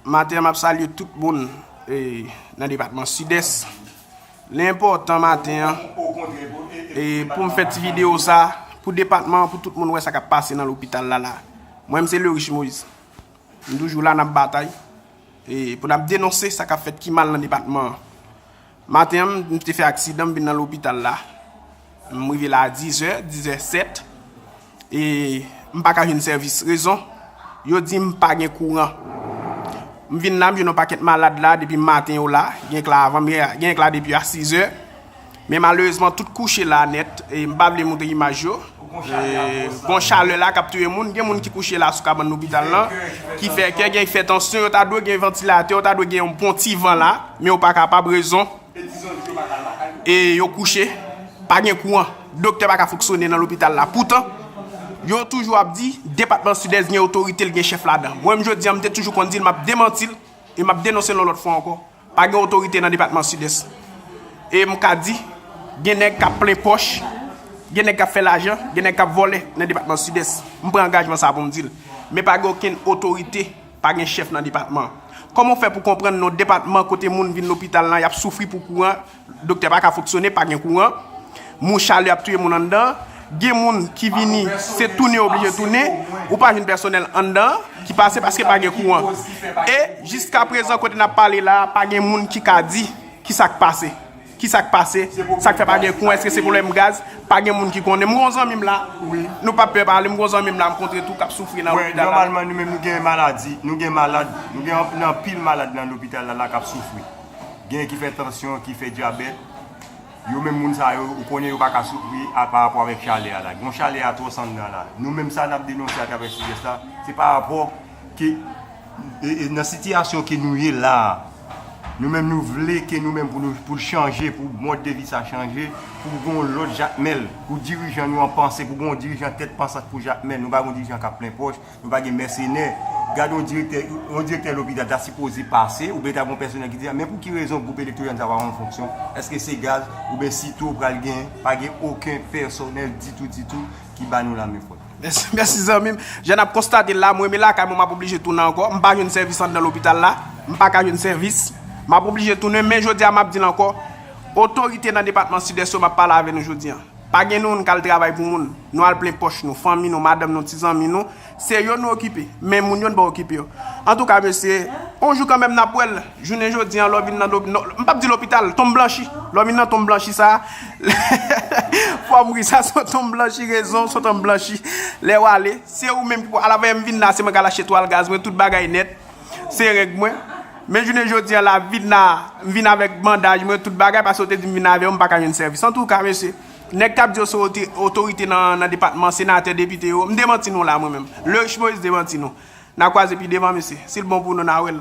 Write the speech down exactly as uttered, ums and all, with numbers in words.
Maten an, m ap salye tout moun e, nan depatman Sidès. Li enpòtan maten an e, pou m fè ti videyo sa pou depatman an, pou tout moun wè sa k ap pase nan lopital la la. Mwen, m se Lerich Moïse. M toujou la, n ap batay e, pou n ap denonse sa k ap fèt ki mal nan depatman an. Maten an, m te fè aksidan, m vin nan lopital la. M rive la a dizè, dizè sèt. E m pa ka jwenn sèvis. Rezon, yo di m pa gen kouran. M vin la, m jwenn yon pakèt malad la, depi maten yo la. Gen k la avan m yè, gen k la depi a sizè. Men malerezman, tout kouche la nèt. E m pa vle montre imaj yo. E, gon chalè la k ap touye moun. Gen moun ki kouche la sou kabann lopital lan, ki fè kè, gen ki fè tansyon, yo ta dwe gen vantilatè, yo ta dwe gen yon bon ti van la, men yo pa kapab, rezon, e yo kouche, pa gen kouran. Doktè pa ka fonksyone nan lopital la. Poutan, yo toujou ap di, depatman Sidès gen otorite, l gen chèf ladan. Mwen menm jodi a, m te toujou konn di l, m ap demanti l, e m ap denonse l yon lòt fwa ankò. Pa gen otorite nan depatman Sidès. E m ka di, gen nèg k ap plen pòch, gen nèg k ap fè lajan, gen nèg k ap vòlè nan depatman Sidès. M pran angajman sa pou m di l. Men pa gen okenn otorite, pa gen chèf nan depatman. Kòman w fè pou konprann nan yon depatman kote moun vin lopital lan, y ap soufri pou kouran, doktè pa ka fonksyone, pa gen kouran, mouch ale ap touye moun anndan, gen moun ki vini, se tounen yo oblije tounen, ou pa jwenn pèsonèl anndan ki pase paske pa gen kouran. E jiska prezan, kote n ap pale la, pa gen moun ki ka di ki sa k pase. Ki sa k pase? Sa k fè pa gen kouran? Èske se pwoblèm gaz? Pa gen moun ki konnen. M gon zanmi m la. Nou p ap pè pale, m gon zanmi m la, m kontre tou, k ap soufri nan lopital la. Nòmalman, nou menm, nou gen maladi. Nou gen malad. Nou gen anp-, anpil malad nan lopital la, la k ap soufri. Gen ki fè tansyon, ki fè dyabèt. Yo menm moun sa yo, ou konnen yo pa ka soufri a, pa rapò avèk chalè a la. Gon chalè atwòs anndan la. Nou menm sa n ap denonse atravè Sidès la, se pa rapò ke, e, e, nan sitiyasyon ke nou ye la a, nou menm nou vle ke nou menm pou nou, pou l chanje, pou mòd de vi sa chanje, pou gon lòt Jakmèl, pou dirijan nou an panse, pou gon dirijan tèt pansant pou Jakmèl, nou pa gon dirijan k ap plen pòch, nou pa gen mèsenè. Gade yon direktè, yon direktè lopital ta sipoze pase, oubyen ta gon pèsonèl ki di, men pou ki rezon gwoup elektoral sa pa an fonksyon? Èske se gaz, oubyen sito pral gen, pa gen okenn pèsonèl ditou, ditou, ki ba nou lamen fòt? Mèsi, mèsi zanmi m. Jan n ap konstate l la, mwen menm lakay mwen, m ap oblije tounen ankò. M pa jwenn sèvis anndan lopital la. M pa ka jwenn sèvis. M ap oblije tounen, men jodi a m ap di l ankò. Otorite nan depatman Sidès yo, m ap pale avè nou jodi a. Pa gen nou, nou k al travay pou moun. Nou al plen pòch nou, fanmi nou, madanm nou, ti zanmi nou. Se yo nou okipe. Men moun yo, nou pa okipe yo. Antouka, mesye, yon jou kanmenm n ap wè l. Jounen jodi a, lè w vin nan lopi-, non, m p ap di lopital, tonm blanchi. Lè w vin nan tonm blanchi sa, fò m ri sa, se yon tonm blanchi, rezon, se yon tonm blanchi. Lè w ale, se ou menm ki pou al avè m vin la, se mwen k al achte twal gaz mwen, tout bagay nèt. Se règ mwen. Men jounen jodi a la, vin la, m vin avèk bandaj mwen, tout bagay, paske yo te di m vin avè yo, m pa ka jwenn sèvis. Antouka, mesye, nèg k ap di yo se ote-, otorite nan, nan depatman, senatè, depite yo, m demanti nou la, mwen menm. Lerich Moïse demanti nou. N a kwaze pi devan, mesye. Si l bon pou nou, n a wè l.